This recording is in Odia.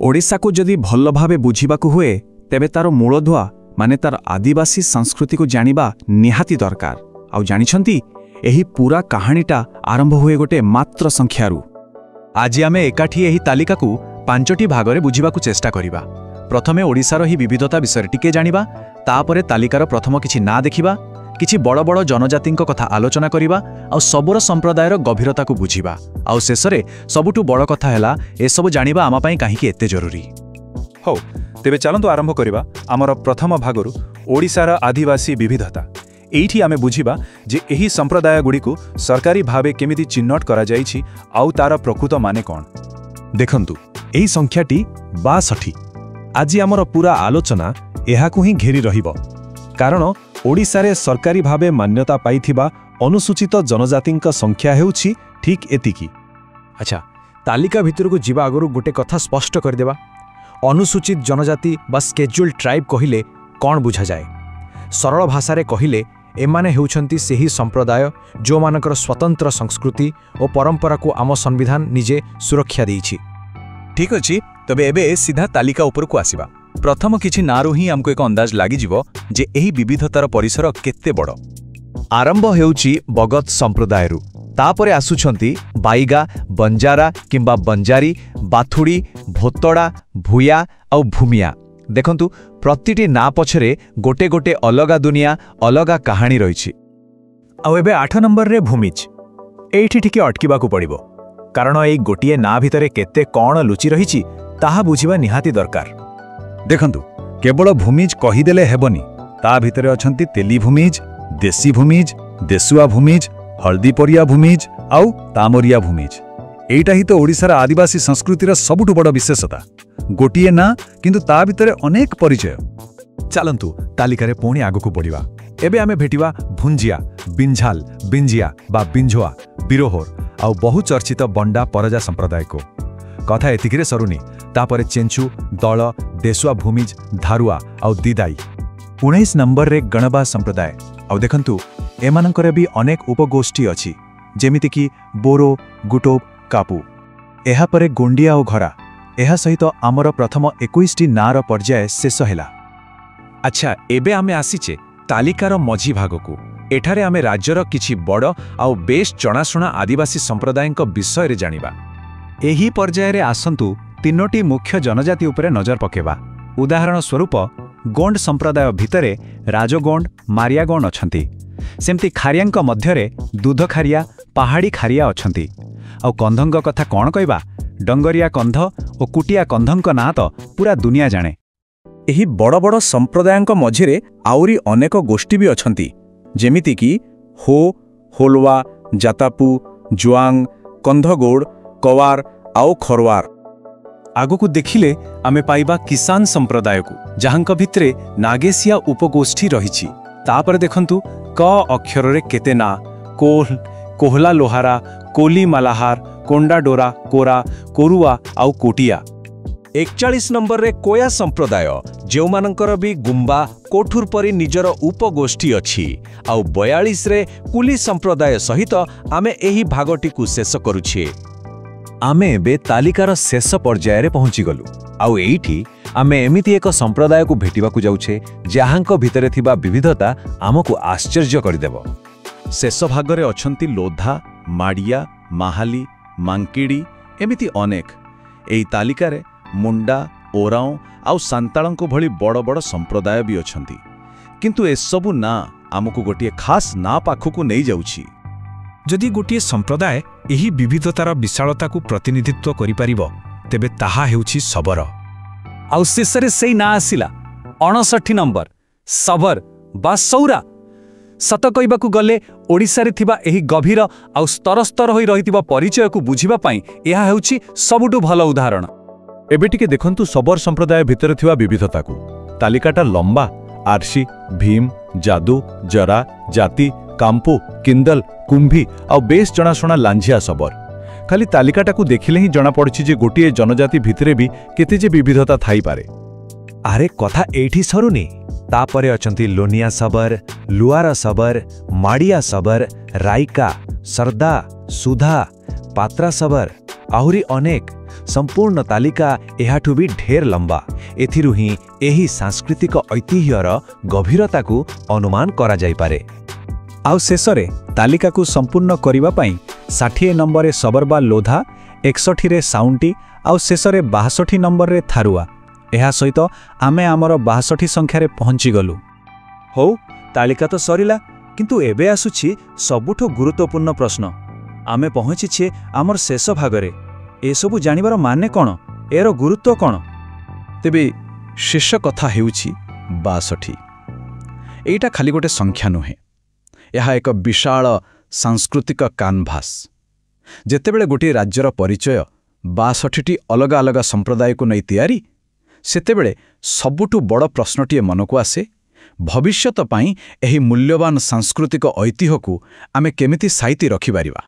ଓଡ଼ିଶାକୁ ଯଦି ଭଲ ଭାବେ ବୁଝିବାକୁ ହୁଏ, ତେବେ ତାର ମୂଳଦୁଆ ମାନେ ତାର ଆଦିବାସୀ ସଂସ୍କୃତିକୁ ଜାଣିବା ନିହାତି ଦରକାର। ଆଉ ଜାଣିଛନ୍ତି, ଏହି ପୁରା କାହାଣୀଟା ଆରମ୍ଭ ହୁଏ ଗୋଟେ ମାତ୍ର ସଂଖ୍ୟାରୁ। ଆଜି ଆମେ ଏକାଠି ଏହି ତାଲିକାକୁ ପାଞ୍ଚଟି ଭାଗରେ ବୁଝିବାକୁ ଚେଷ୍ଟା କରିବା। ପ୍ରଥମେ ଓଡ଼ିଶାର ଏହି ବିବିଧତା ବିଷୟରେ ଟିକେ ଜାଣିବା, ତାପରେ ତାଲିକାର ପ୍ରଥମ କିଛି ନାଁ ଦେଖିବା, କିଛି ବଡ଼ ବଡ଼ ଜନଜାତିଙ୍କ କଥା ଆଲୋଚନା କରିବା ଆଉ ଶବର ସମ୍ପ୍ରଦାୟର ଗଭୀରତାକୁ ବୁଝିବା। ଆଉ ଶେଷରେ ସବୁଠୁ ବଡ଼ କଥା ହେଲା, ଏସବୁ ଜାଣିବା ଆମ ପାଇଁ କାହିଁକି ଏତେ ଜରୁରୀ। ହଉ, ତେବେ ଚାଲନ୍ତୁ ଆରମ୍ଭ କରିବା ଆମର ପ୍ରଥମ ଭାଗରୁ, ଓଡ଼ିଶାର ଆଦିବାସୀ ବିବିଧତା। ଏଇଠି ଆମେ ବୁଝିବା ଯେ ଏହି ସମ୍ପ୍ରଦାୟଗୁଡ଼ିକୁ ସରକାରୀ ଭାବେ କେମିତି ଚିହ୍ନଟ କରାଯାଇଛି ଆଉ ତାର ପ୍ରକୃତ ମାନେ କ'ଣ। ଦେଖନ୍ତୁ, ଏହି ସଂଖ୍ୟାଟି 62। ଆଜି ଆମର ପୁରା ଆଲୋଚନା ଏହାକୁ ହିଁ ଘେରି ରହିବ, କାରଣ ଓଡ଼ିଶାରେ ସରକାରୀ ଭାବେ ମାନ୍ୟତା ପାଇଥିବା ଅନୁସୂଚିତ ଜନଜାତିଙ୍କ ସଂଖ୍ୟା ହେଉଛି ଠିକ୍ ଏତିକି। ଆଚ୍ଛା, ତାଲିକା ଭିତରକୁ ଯିବା ଆଗରୁ ଗୋଟେ କଥା ସ୍ପଷ୍ଟ କରିଦେବା। ଅନୁସୂଚିତ ଜନଜାତି ବା ସ୍କେଡ୍ୟୁଲ୍ଡ ଟ୍ରାଇବ୍ କହିଲେ କ'ଣ ବୁଝାଯାଏ? ସରଳ ଭାଷାରେ କହିଲେ, ଏମାନେ ହେଉଛନ୍ତି ସେହି ସମ୍ପ୍ରଦାୟ ଯେଉଁମାନଙ୍କର ସ୍ୱତନ୍ତ୍ର ସଂସ୍କୃତି ଓ ପରମ୍ପରାକୁ ଆମ ସମ୍ବିଧାନ ନିଜେ ସୁରକ୍ଷା ଦେଇଛି। ଠିକ୍ ଅଛି, ତେବେ ଏବେ ସିଧା ତାଲିକା ଉପରକୁ ଆସିବା। ପ୍ରଥମ କିଛି ନାଁରୁ ହିଁ ଆମକୁ ଏକ ଅନ୍ଦାଜ ଲାଗିଯିବ ଯେ ଏହି ବିବିଧତାର ପରିସର କେତେ ବଡ଼। ଆରମ୍ଭ ହେଉଛି ବଗତ ସମ୍ପ୍ରଦାୟରୁ। ତାପରେ ଆସୁଛନ୍ତି ବାଇଗା, ବଞ୍ଜାରା କିମ୍ବା ବଞ୍ଜାରୀ, ବାଥୁଡ଼ି, ଭୋତଡ଼ା, ଭୂୟା ଆଉ ଭୂମିଆ। ଦେଖନ୍ତୁ, ପ୍ରତିଟି ନାଁ ପଛରେ ଗୋଟେ ଗୋଟେ ଅଲଗା ଦୁନିଆ, ଅଲଗା କାହାଣୀ ରହିଛି। ଆଉ ଏବେ 8 ନମ୍ବରରେ ଭୂମିଜ। ଏଇଠି ଟିକେ ଅଟକିବାକୁ ପଡ଼ିବ, କାରଣ ଏଇ ଗୋଟିଏ ନାଁ ଭିତରେ କେତେ କ'ଣ ଲୁଚି ରହିଛି, ତାହା ବୁଝିବା ନିହାତି ଦରକାର। ଦେଖନ୍ତୁ, କେବଳ ଭୂମିଜ କହିଦେଲେ ହେବନି। ତା ଭିତରେ ଅଛନ୍ତି ତେଲି ଭୂମିଜ, ଦେଶୀ ଭୂମିଜ, ଦେଶୁଆ ଭୂମିଜ, ହଳଦୀପରିଆ ଭୂମିଜ ଆଉ ତାମରିଆ ଭୂମିଜ। ଏଇଟା ହିଁ ତ ଓଡ଼ିଶାର ଆଦିବାସୀ ସଂସ୍କୃତିର ସବୁଠୁ ବଡ଼ ବିଶେଷତା। ଗୋଟିଏ ନାଁ, କିନ୍ତୁ ତା ଭିତରେ ଅନେକ ପରିଚୟ। ଚାଲନ୍ତୁ, ତାଲିକାରେ ପୁଣି ଆଗକୁ ବଢ଼ିବା। ଏବେ ଆମେ ଭେଟିବା ଭୁଞ୍ଜିଆ, ବିଞ୍ଝାଲ, ବିଞ୍ଜିଆ ବା ବିଞ୍ଝୁଆ, ବିରୋହୋର ଆଉ ବହୁ ଚର୍ଚ୍ଚିତ ବଣ୍ଡା ପରଜା ସମ୍ପ୍ରଦାୟକୁ। କଥା ଏତିକିରେ ସରୁନି। ତାପରେ ଚେଞ୍ଚୁ, ଦଳ, ଦେଶୁଆ ଭୂମିଜ, ଧାରୁଆ ଆଉ ଦିଦାଇ। 19 ନମ୍ବରରେ ଗଣବା ସମ୍ପ୍ରଦାୟ। ଆଉ ଦେଖନ୍ତୁ, ଏମାନଙ୍କର ବି ଅନେକ ଉପଗୋଷ୍ଠୀ ଅଛି, ଯେମିତିକି ବୋରୋ, ଗୁଟୋବ, କାପୁ। ଏହାପରେ ଗୋଣ୍ଡିଆ ଓ ଘରା। ଏହା ସହିତ ଆମର ପ୍ରଥମ 21ଟି ନାଁର ପର୍ଯ୍ୟାୟ ଶେଷ ହେଲା। ଆଚ୍ଛା, ଏବେ ଆମେ ଆସିଛେ ତାଲିକାର ମଝି ଭାଗକୁ। ଏଠାରେ ଆମେ ରାଜ୍ୟର କିଛି ବଡ଼ ଆଉ ବେଶ୍ ଜଣାଶୁଣା ଆଦିବାସୀ ସମ୍ପ୍ରଦାୟଙ୍କ ବିଷୟରେ ଜାଣିବା। ଏହି ପର୍ଯ୍ୟାୟରେ ଆସନ୍ତୁ ତିନୋଟି ମୁଖ୍ୟ ଜନଜାତି ଉପରେ ନଜର ପକାଇବା। ଉଦାହରଣ ସ୍ୱରୂପ, ଗୋଣ୍ଡ ସମ୍ପ୍ରଦାୟ ଭିତରେ ରାଜଗୋଣ୍ଡ, ମାରିଆଗୋଣ୍ଡ ଅଛନ୍ତି। ସେମିତି ଖାରିଆଙ୍କ ମଧ୍ୟରେ ଦୁଧଖାରିଆ, ପାହାଡ଼ି ଖାରିଆ ଅଛନ୍ତି। ଆଉ କନ୍ଧଙ୍କ କଥା କ'ଣ କହିବା? ଡଙ୍ଗରିଆ କନ୍ଧ ଓ କୁଟିଆ କନ୍ଧଙ୍କ ନାଁ ତ ପୁରା ଦୁନିଆ ଜାଣେ। ଏହି ବଡ଼ ବଡ଼ ସମ୍ପ୍ରଦାୟଙ୍କ ମଝିରେ ଆହୁରି ଅନେକ ଗୋଷ୍ଠୀ ବି ଅଛନ୍ତି, ଯେମିତିକି ହୋ, ହୋଲୱା, ଜାତାପୁ, ଜୁଆଙ୍ଗ, କନ୍ଧଗୋଡ଼, କୱାର ଆଉ ଖରୱାର। ଆଗକୁ ଦେଖିଲେ ଆମେ ପାଇବା କିଷାନ ସମ୍ପ୍ରଦାୟକୁ, ଯାହାଙ୍କ ଭିତରେ ନାଗେସିଆ ଉପଗୋଷ୍ଠୀ ରହିଛି। ତାପରେ ଦେଖନ୍ତୁ, କ ଅକ୍ଷରରେ କେତେ ନାଁ: କୋହ୍ଲ, କୋହଲା ଲୋହାରା, କୋଲି ମାଲାହାର, କୋଣ୍ଡାଡୋରା, କୋରା, କୋରୁଆ ଆଉ କୋଟିଆ। 41 ନମ୍ବରରେ କୋୟା ସମ୍ପ୍ରଦାୟ, ଯେଉଁମାନଙ୍କର ବି ଗୁମ୍ବା, କୋଠୁର ପରି ନିଜର ଉପଗୋଷ୍ଠୀ ଅଛି। ଆଉ 42ରେ କୁଲି ସମ୍ପ୍ରଦାୟ ସହିତ ଆମେ ଏହି ଭାଗଟିକୁ ଶେଷ କରୁଛେ। ଆମେ ଏବେ ତାଲିକାର ଶେଷ ପର୍ଯ୍ୟାୟରେ ପହଞ୍ଚିଗଲୁ। ଆଉ ଏଇଠି ଆମେ ଏମିତି ଏକ ସମ୍ପ୍ରଦାୟକୁ ଭେଟିବାକୁ ଯାଉଛେ, ଯାହାଙ୍କ ଭିତରେ ଥିବା ବିବିଧତା ଆମକୁ ଆଶ୍ଚର୍ଯ୍ୟ କରିଦେବ। ଶେଷ ଭାଗରେ ଅଛନ୍ତି ଲୋଧା, ମାଡ଼ିଆ, ମାହାଲି, ମାଙ୍କିଡ଼ି, ଏମିତି ଅନେକ। ଏହି ତାଲିକାରେ ମୁଣ୍ଡା, ଓରାଓଁ ଆଉ ସାନ୍ତାଳଙ୍କ ଭଳି ବଡ଼ ବଡ଼ ସମ୍ପ୍ରଦାୟ ବି ଅଛନ୍ତି। କିନ୍ତୁ ଏସବୁ ନାଁ ଆମକୁ ଗୋଟିଏ ଖାସ୍ ନାଁ ପାଖକୁ ନେଇଯାଉଛି। ଯଦି ଗୋଟିଏ ସମ୍ପ୍ରଦାୟ ଏହି ବିବିଧତାର ବିଶାଳତାକୁ ପ୍ରତିନିଧିତ୍ୱ କରିପାରିବ, ତେବେ ତାହା ହେଉଛି ଶବର। ଆଉ ଶେଷରେ ସେଇ ନାଁ ଆସିଲା, 59 ନମ୍ବର, ଶବର ବା ସୌରା। ସତ କହିବାକୁ ଗଲେ, ଓଡ଼ିଶାରେ ଥିବା ଏହି ଗଭୀର ଆଉ ସ୍ତର ସ୍ତର ହୋଇ ରହିଥିବା ପରିଚୟକୁ ବୁଝିବା ପାଇଁ ଏହା ହେଉଛି ସବୁଠୁ ଭଲ ଉଦାହରଣ। ଏବେ ଟିକେ ଦେଖନ୍ତୁ ଶବର ସମ୍ପ୍ରଦାୟ ଭିତରେ ଥିବା ବିବିଧତାକୁ। ତାଲିକାଟା ଲମ୍ବା: ଆର୍ସି, ଭୀମ, ଯାଦୁ, ଜରା, ଜାତି, କାମ୍ପୁ, କିନ୍ଦଲ, କୁମ୍ଭି ଆଉ ବେଶ ଜଣାଶୁଣା ଲାଞ୍ଝିଆ ଶବର। ଖାଲି ତାଲିକାଟାକୁ ଦେଖିଲେ ହିଁ ଜଣାପଡ଼ୁଛି ଯେ ଗୋଟିଏ ଜନଜାତି ଭିତରେ ବି କେତେ ଯେ ବିବିଧତା ଥାଇପାରେ। ଆରେ, କଥା ଏଇଠି ସରୁନି। ତାପରେ ଅଛନ୍ତି ଲୋନିଆ ଶବର, ଲୁଆର ଶବର, ମାଡ଼ିଆ ଶବର, ରାଇକା, ସର୍ଦା, ସୁଧା, ପାତ୍ରା ଶବର, ଆହୁରି ଅନେକ। ସମ୍ପୂର୍ଣ୍ଣ ତାଲିକା ଏହାଠୁ ବି ଢେର ଲମ୍ବା। ଏଥିରୁ ହିଁ ଏହି ସାଂସ୍କୃତିକ ଐତିହ୍ୟର ଗଭୀରତାକୁ ଅନୁମାନ କରାଯାଇପାରେ। ଆଉ ଶେଷରେ ତାଲିକାକୁ ସମ୍ପୂର୍ଣ୍ଣ କରିବା ପାଇଁ 60 ନମ୍ବରରେ ସବରବା ଲୋଧା, 61ରେ ସାଉଣ୍ଟି ଆଉ ଶେଷରେ 62 ନମ୍ବରରେ ଥାରୁଆ। ଏହା ସହିତ ଆମେ ଆମର 62 ସଂଖ୍ୟାରେ ପହଞ୍ଚିଗଲୁ। ହଉ, ତାଲିକା ତ ସରିଲା, କିନ୍ତୁ ଏବେ ଆସୁଛି ସବୁଠୁ ଗୁରୁତ୍ୱପୂର୍ଣ୍ଣ ପ୍ରଶ୍ନ। ଆମେ ପହଞ୍ଚିଛେ ଆମର ଶେଷ ଭାଗରେ। ଏସବୁ ଜାଣିବାର ମାନେ କ'ଣ? ଏହାର ଗୁରୁତ୍ୱ କ'ଣ? ତେବେ ଶେଷ କଥା ହେଉଛି 62। ଏଇଟା ଖାଲି ଗୋଟେ ସଂଖ୍ୟା ନୁହେଁ, ଏହା ଏକ ବିଶାଳ ସାଂସ୍କୃତିକ କାନଭାସ୍। ଯେତେବେଳେ ଗୋଟିଏ ରାଜ୍ୟର ପରିଚୟ 62ଟି ଅଲଗା ଅଲଗା ସମ୍ପ୍ରଦାୟକୁ ନେଇ ତିଆରି, ସେତେବେଳେ ସବୁଠୁ ବଡ଼ ପ୍ରଶ୍ନଟିଏ ମନକୁ ଆସେ, ଭବିଷ୍ୟତ ପାଇଁ ଏହି ମୂଲ୍ୟବାନ ସାଂସ୍କୃତିକ ଐତିହ୍ୟକୁ ଆମେ କେମିତି ସାଇତି ରଖିପାରିବା?